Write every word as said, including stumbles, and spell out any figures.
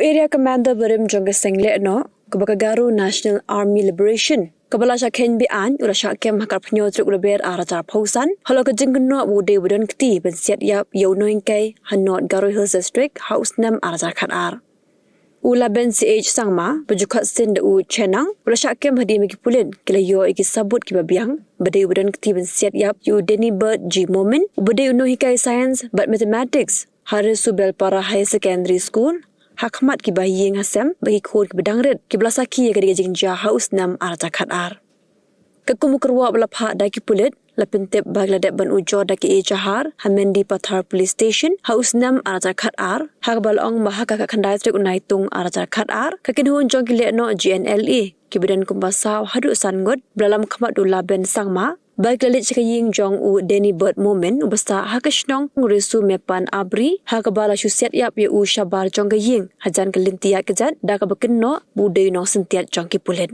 Area Commander barim jong ka seng lehnoh kaba ka Garo National Army Liberation, kaba la shah khein be-aiñ, u la shah kem ha ka arphew hynñiew tarik u Lber ar hajar arphew san halor ka jingkynnoh ba u dei uba don kti ban siat ïap ïa u nonghikai ha North Garo Hills District ha u snem ar hajar khatar. U Laben C H Sangma, ba ju khot sien da u Chenang, u la shah kem hadien ba ki pulit ki la ïoh ïa ki sabut kiba biang ba dei uba don kti ban siat ïap ïa u Denibert G Momin, uba dei u nonghikai Science bad Mathematics ha Resu Belpara Higher Secondary School, ha khmat ki bahaïing hasem bad ki khun kiba dang rit, kiba la sakhi ïa ka dei ka jingjia ha u snem ar hajar khatar. Katkum u kyrwoh ba la phah da ki pulit, la pyntip ba ki la dep ban ujor da ki ejahar ha Mendipathar Police Station ha u snem ar hajar khatar, ha kaba la ong ba ha ka khatkhyndai tarik u Naitung ar hajar khatar, ka kynhun jong ki lehnoh G N L A, kiba don kumba saw haduh san ngut, ba la lam khmat da u Laben Sangma, ba ki la leit sha ka ïing jong u Denibert Momin, uba sah ha ka shnong Resu Mepan Abri, ha kaba la shu siat ïap ïa u shabar jong ka ïing hajan ka lynti ïaid kjat, da kaba kynnoh ba u dei u nongsyntiat jong ki pulit.